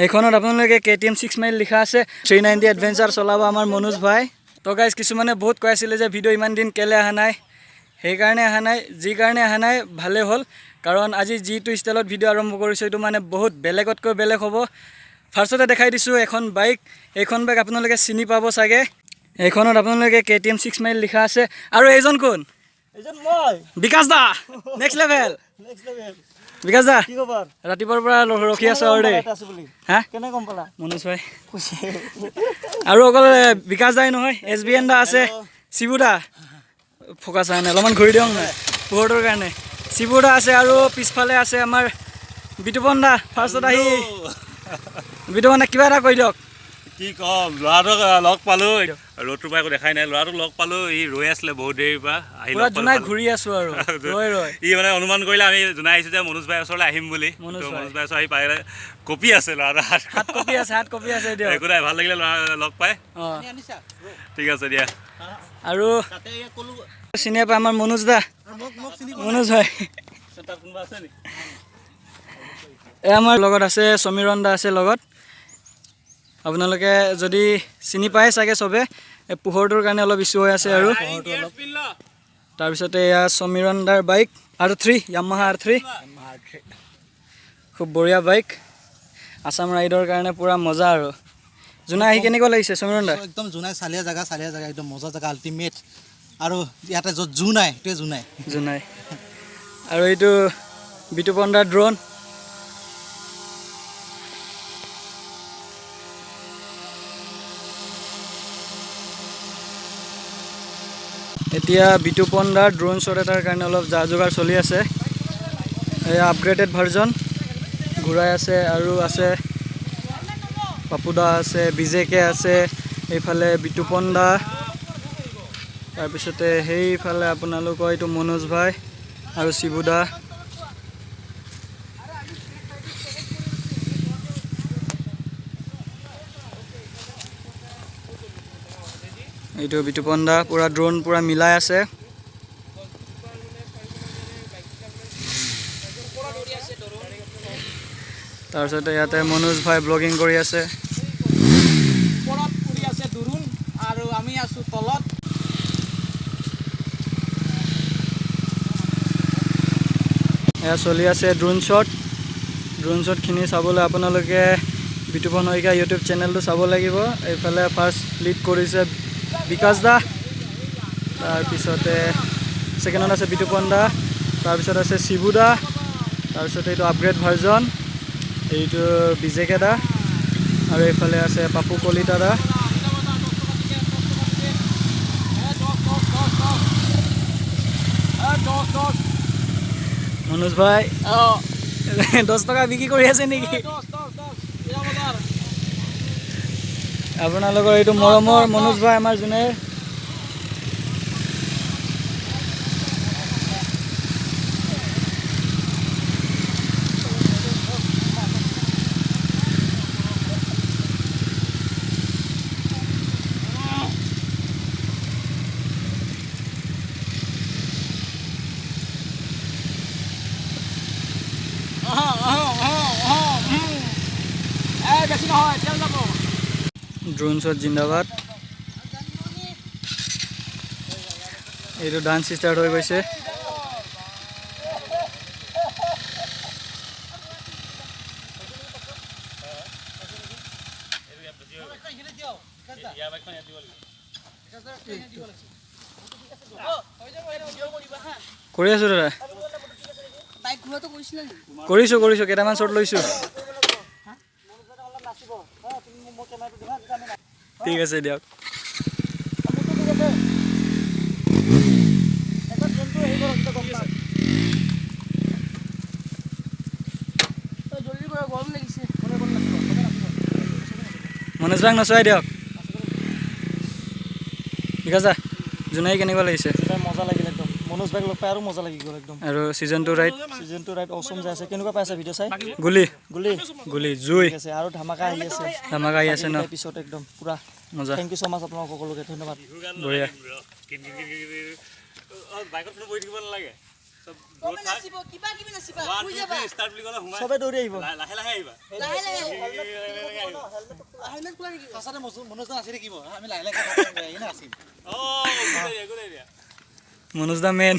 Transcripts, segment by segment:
এইখনত আপোনালোকে KTM 6 mile লিখা আছে। 390 এডভেঞ্চাৰ চলাব আমাৰ মনোজ ভাই। তো গাইজ, কিছুমানে বহুত কৈ আছিলে যে ভিডিঅ' ইমান দিন কেলৈ অহা নাই। সেইকাৰণে অহা নাই, যি কাৰণে অহা নাই ভালেই হ'ল, কাৰণ আজি যিটো ষ্টাইলত ভিডিঅ' আৰম্ভ কৰিছোঁ, এইটো মানে বহুত বেলেগতকৈ বেলেগ হ'ব। ফাৰ্ষ্টতে দেখাই দিছোঁ এখন বাইক। এইখন বাইক আপোনালোকে চিনি পাব চাগে। এইখনত আপোনালোকে কেটিএম 6 মাইল লিখা আছে। আৰু এইজন কোন? এইজন মই। বিকাশ দা, নেক্সট লেভেল। Next level. বিকাশ দা। কি খবৰ? ৰাতিপুৱাৰ পৰা ৰখি আছোঁ আৰু দেই। ইয়াতে আছো বুলি। হা? কেনে গম পালা? মনোজ ভাই। কৈছে। আৰু অকল বিকাশ দাই নহয়, এছ বি এন দা আছে, শিবু দা। ফ'কাছ আহে নাই, অলপমান ঘূৰি দিয়ক না পোহৰটোৰ কাৰণে। শিবু দা আছে আৰু পিছফালে আছে আমাৰ বিতুপন দা। ফাৰ্ষ্টত আহি বিতুপন দা, কিবা এটা কৈ দিয়ক। কি ক'ম, ল'ৰাটোক লগ পালোঁ। ৰ'দটোৰ পৰা একো দেখাই নাই। ল'ৰাটোক লগ পালোঁ, ই ৰৈ আছিলে বহুত দেৰিৰ পৰা আহি পূৰা লগ পালোঁ, জোনাই ভাল। ঘূৰি আছোঁ আৰু ৰৈ ৰৈ। ই মানে অনুমান কৰিলে আমি জোনাই আহিছোঁ যে মনোজ ভাইৰ ওচৰলৈ আহিম বুলি। মনোজ তো ভাই। মনোজ ভাইৰ ওচৰত আহি পাই কঁপি আছে ল'ৰাটো হাত। হাত কঁপি আছে, হাত কঁপি আছে দিয়ক। একো নাই, ভাল লাগিলে ল'ৰা লগ পাই। অঁ। ঠিক আছে দিয়া। আৰু চিনি পাই আমাৰ মনোজ দা, মনোজ ভাই। তাত কোনোবা আছে নেকি? এই আমাৰ লগত আছে সমীৰণ দা আছে লগত। আপোনালোকে যদি চিনি পায় চাগে চবে। এই পোহৰটোৰ কাৰণে অলপ ইছ্যু হৈ আছে। আৰু তাৰপিছতে এয়া সমীৰণ দাৰ বাইক আৰ 3, য়ামাহা আৰ 3। খুব বঢ়িয়া বাইক, আছাম ৰাইডৰ কাৰণে পূৰা মজা। আৰু জোনাই আহি কেনেকুৱা লাগিছে সমীৰণ দা? একদম জোনাই চালিয়া জেগা, চালিয়া জেগা, একদম মজা জেগা, আল্টিমেট। আৰু ইয়াতে য'ত জু নাই, সেইটোৱে জোনাই। জোনাই। আৰু এইটো বিতুপন দাৰ ড্ৰোন। এতিয়া বিতুপন দাৰ ড্ৰোন শ্বট এটাৰ কাৰণে অলপ যা যোগাৰ চলি আছে। এয়া আপগ্ৰেডেড ভাৰ্জন ঘূৰাই আছে। আৰু আছে পাপুদা আছে, বিজেকে আছে, এইফালে বিতুপন দা, তাৰপিছতে সেইফালে আপোনালোকৰ এইটো মনোজ ভাই আৰু শিবুদা। এইটো বিতুপন দা পূৰা ড্ৰোন পূৰা মিলাই আছে। তাৰপিছতে ইয়াতে মনোজ ভাই ব্লগিং কৰি আছে। ওপৰত উৰি আছে ড্ৰোন আৰু আমি আছো তলত। এয়া চলি আছে ড্ৰোন শ্বট। ড্ৰোন শ্বটখিনি চাবলৈ আপোনালোকে বিতুপন শইকীয়া ইউটিউব চেনেলটো চাব লাগিব। এইফালে ফাৰ্ষ্ট লিড কৰিছে বিকাশ দা, তাৰপিছতে ছেকেণ্ডত আছে বিতুপন দা, তাৰপিছত আছে শিবু দা, তাৰপিছতে এইটো আপগ্ৰেড ভাৰ্জন, এইটো বিজেকে দা আৰু এইফালে আছে পাপু কলিতা দা। 10 10। মনোজ ভাই। অঁ। 10 টকা বিক্ৰী কৰি আছে নেকি? 10 10 10, এয়া বজাৰ। আপোনালোকৰ এইটো মৰমৰ মনোজ ভাই, আমাৰ যোনে। এই বেছি নহয়, তেল যাব। ড্ৰোন শ্বট জিন্দাবাদ। এইটো ডান্স ষ্টাৰ্ট হৈ গৈছে। কৰি আছোঁ দাদা। বাইক ঘূৰাটো কৰিছিলে নেকি? কৰিছোঁ, কৰিছোঁ, কেইটামান শ্বট লৈছোঁ। ঠিক আছে দিয়ক। ঠিক আছে, একবাৰ ড্ৰোনটো হেৰি কৰক, তেতিয়া গম পাম। জলদি কৰা, গৰম লাগিছে। কোনে কোনে নাচিব? চবে নাচিব। মনোজ ভাইক নচুৱাই দিয়ক। বিকাশ দা, জোনাই কেনেকুৱা লাগিছে? জোনাই মজা লাগিল একদম। মনোজ ভাইক লগ পাই আৰু মজা লাগি গ'ল একদম। আৰু ছিজনটো ৰাইড? ছিজনটো ৰাইড অচম যাই আছে। কেনেকুৱা পাইছে ভিডিঅ' চাই? গুলি। গুলি। গুলি জুই। ঠিক আছে, আৰু ধামাকা আহি আছে। ধামাকা আহি আছে ন? পিছত একদম পুৰা। মজা। Thank you so মাছ আপোনালোক সকলোকে, ধন্যবাদ। বঢ়িয়া। বাইকত কোনো বহি থাকিব নালাগে। চবে দৌৰি আহিব, লাহে লাহে আহিবা। মনোজ দা মেন।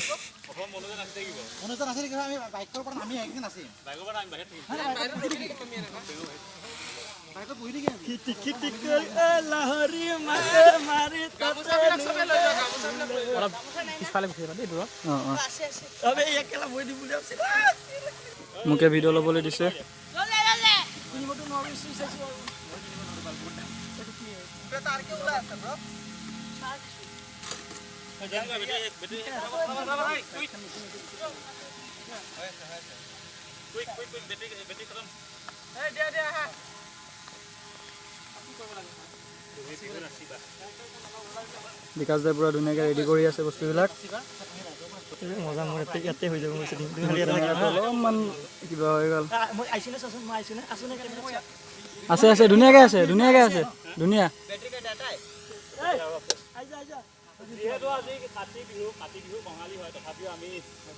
মোকে ভিডিঅ' ল'বলৈ দিছে। বিকাশ দাই পুৰা ধুনীয়াকৈ ৰেডি কৰি আছে বস্তুবিলাক। অলপমান কিবা হৈ গ'ল। আছে আছে, ধুনীয়াকৈ আছে, ধুনীয়াকৈ আছে, ধুনীয়া। যিহেতু আজি কাতি বিহু, কাতি বিহু কঙালী হয়, তথাপিও আমি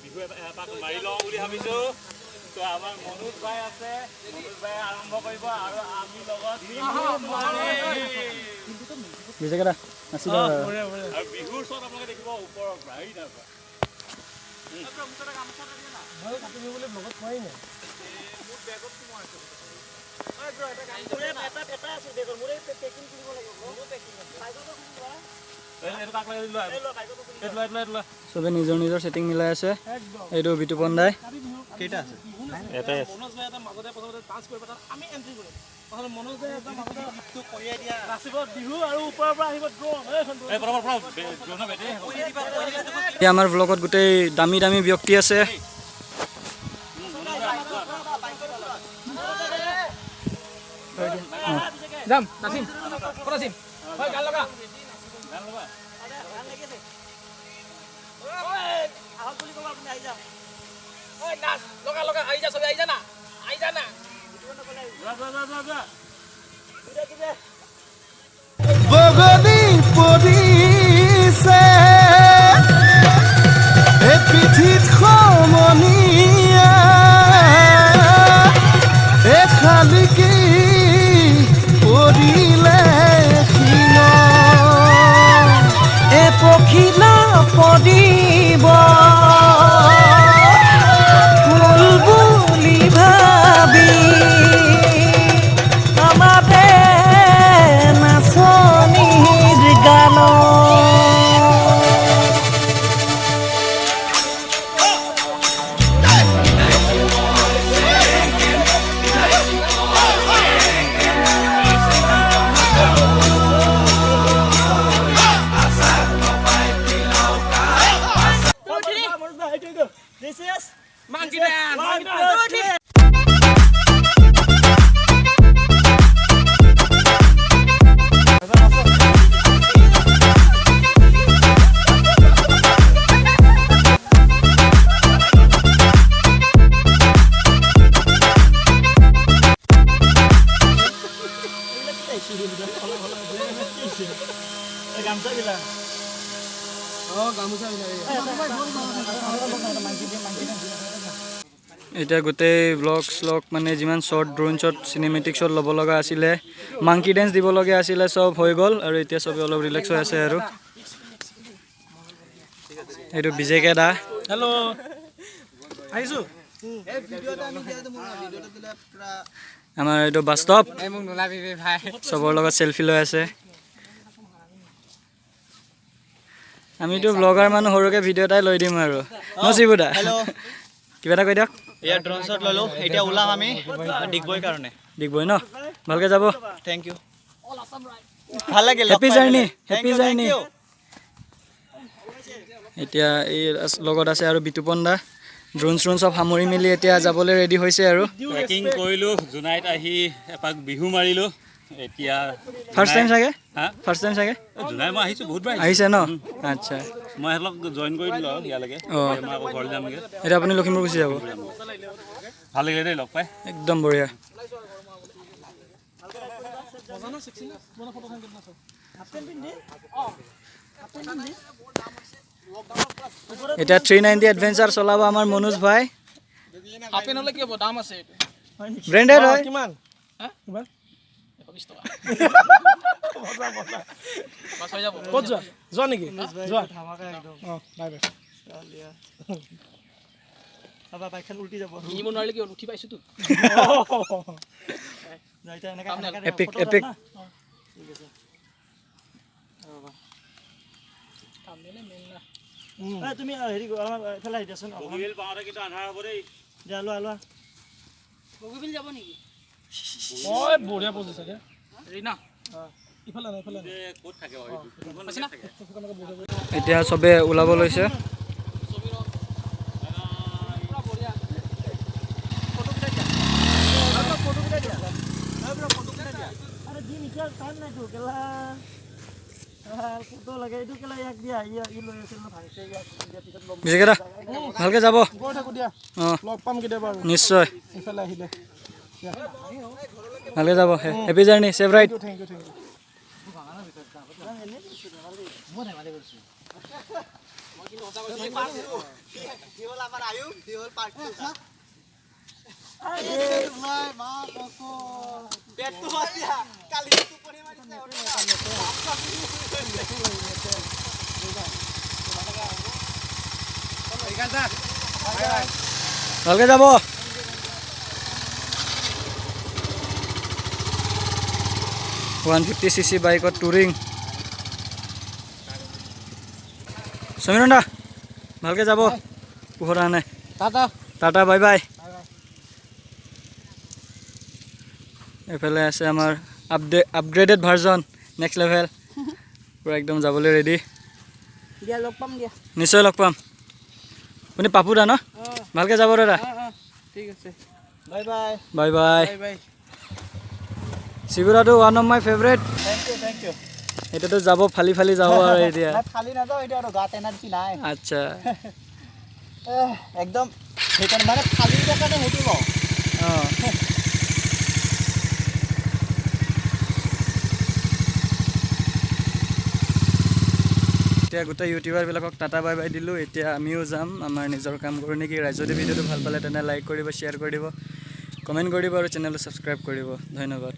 বিহু এপাক মাৰি লওঁ বুলি ভাবিছোঁ। তো আমাৰ মনোজ ভাই আছে, মনোজ ভাই আৰম্ভ কৰিব আৰু আমি লগত আৰু বিহুৰ চত আপোনালোকে দেখিব ওপৰৰ পৰা এই তাৰ পৰা। চবে নিজৰ নিজৰ ছেটিং মিলাই আছে। এইটো বিতুপন দাই। এটাই আছে। এতিয়া আমাৰ ব্লগত গোটেই দামী দামী ব্যক্তি আছে। যাম নাচিম, ক'ত নাচিম? হয় গান লগা। নাচ লগা লগা, আহি যা চবে, আহি যা না, আহি যা না। বগনি পৰিছে এ পিঠিত সমনীয়া, এ খালিকি পৰিলে এ পখিলা পৰিব ফুল বুলি ভাবি আমাতে নাচনীৰ গান। Monkey dance, monkey dance. এতিয়া গোটেই ব্লগ শ্লগ মানে যিমান shot, drone shot, cinematic shot ল'ব লগা আছিলে, মাংকি ডেন্স দিব লগা আছিলে, চব হৈ গ'ল। আৰু এতিয়া চবে অলপ ৰিলেক্স হৈ আছে। আৰু এইটো বিজেকে দা। হেল্ল' আহিছোঁ। আমাৰ এইটো বাস্তৱ মোক নোলাবি ভাই। চবৰ লগত চেলফি লৈ আছে। আমিতো ব্লগাৰ মানুহ, সৰুকৈ ভিডিঅ' এটাই লৈ দিম আৰু। ন শিবু দা, কিবা এটা কৈ দিয়ক। ইয়াৰ ড্ৰোন শ্বট ল'লোঁ, এতিয়া ওলাম আমি ডিগবৈৰ কাৰণে। ডিগবৈ ন, ভালকৈ যাব। Thank U, ভাল লাগিল। Happy journey, happy journey. এতিয়া এই লগত আছে আৰু বিতুপন দা। ড্ৰোন চ্ৰোন চব সামৰি মেলি এতিয়া যাবলৈ ৰেডি হৈছে আৰু। ট্ৰেকিং কৰিলোঁ, জোনাইত আহি এপাক বিহু মাৰিলোঁ। এতিয়া ফাৰ্ষ্ট টাইম চাগে? হা? ফাৰ্ষ্ট টাইম চাগে? জোনাই মই আহিছোঁ, বহুত বাৰ। আহিছে ন? আচ্ছা। মই সিহঁতক জইন কৰি দিলোঁ আৰু ইয়ালৈকে। অঁ। মই আকৌ ঘৰলৈ যামগৈ। এতিয়া আপুনি লখিমপুৰ গুচি যাব। ভাল লাগিলে দেই লগ পাই। একদম বঢ়িয়া। এতিয়া 390 এডভেঞ্চাৰ চলাব আমাৰ মনোজ ভাই। হাফ পেণ্ট হ'লে কি হ'ব, দাম আছে এইটো। ব্ৰেণ্ডেড হয়। কিমান? 120 টকা। বাছ, হৈ যাব। ক'ত যোৱা? যোৱা নেকি? যোৱা। অঁ, বাই বাই। নিব নোৱাৰিলে কি হ'ল, উঠি পাইছোতো। Epic, epic. তুমি হেৰি এইফালে আহি দিয়াচোন। বগীবিল পাওঁতে কিন্তু আন্ধাৰ হ'ব দেই। দিয়া, লোৱা লোৱা। বগীবিল যাব নেকি? ঐ, বঢ়িয়া প'জ দিছা দিয়া। ৰীণা। ইফালে নাই, ইফালে নাই। ক'ত থাকে বাৰু এইটো? কোনখন পাইছে না? থাকে? এতিয়া চবে ওলাব লৈছে। পুৰা বঢ়িয়া। আৰে দিম, এতিয়া টাইম নাইতো কেলা। ফটো লাগে এইটো কেলা। ইয়াক দিয়া, ই লৈ আছিল ন, ভাঙিছে। ইয়াক দিয়া, পিছত ল'ম। বিজেকেদা, ভালকে যাব। গৈ থাকোঁ দিয়া। অঁ। লগ পাম কেতিয়াবা আৰু। নিশ্চয়। ইফালে আহিলে। ভালকে যাব। Happy journey, safe ride. Thank you, thank you. ভালকে যাব। 150 cc বাইকত টুৰিং। সমীৰণ দা, ভালকে যাব। পোহৰ অহা নাই। টাটা। Tata, bye bye. এইফালে আছে আমাৰ আপগ্ৰেডেড ভাৰ্জন, নেক্সট লেভেল, পূৰা একদম যাবলৈ ৰেডি। দিয়া, লগ পাম দিয়া। নিশ্চয় লগ পাম। আপুনি পাপু দা ন? ভালকে যাব দাদা। ঠিক আছে। Bye bye. Bye bye. Bye bye. শিৱৰাটো one of my favourite. Thank you, thank you. এতিয়াতো যাব, ফালি ফালি যাব আৰু এতিয়া। নাই, ফালি নাযাওঁ এতিয়া আৰু, গাত এনাৰ্জি নাই। একদম সেইকাৰণে মানে ফালি দিয়াৰ কাৰণে সেইটো লওঁ। অঁ। এতিয়া গোটেই ইউটিউবাৰবিলাকক টাটা বাই বাই দিলোঁ। এতিয়া আমিও যাম, আমাৰ নিজৰ কাম কৰোঁ নেকি। ৰাইজ, যদি ভিডিঅ'টো ভাল পালে তেনে লাইক কৰিব, শ্বেয়াৰ কৰি দিব, কমেণ্ট কৰিব আৰু চেনেলটো ছাবস্ক্ৰাইব কৰিব। ধন্যবাদ।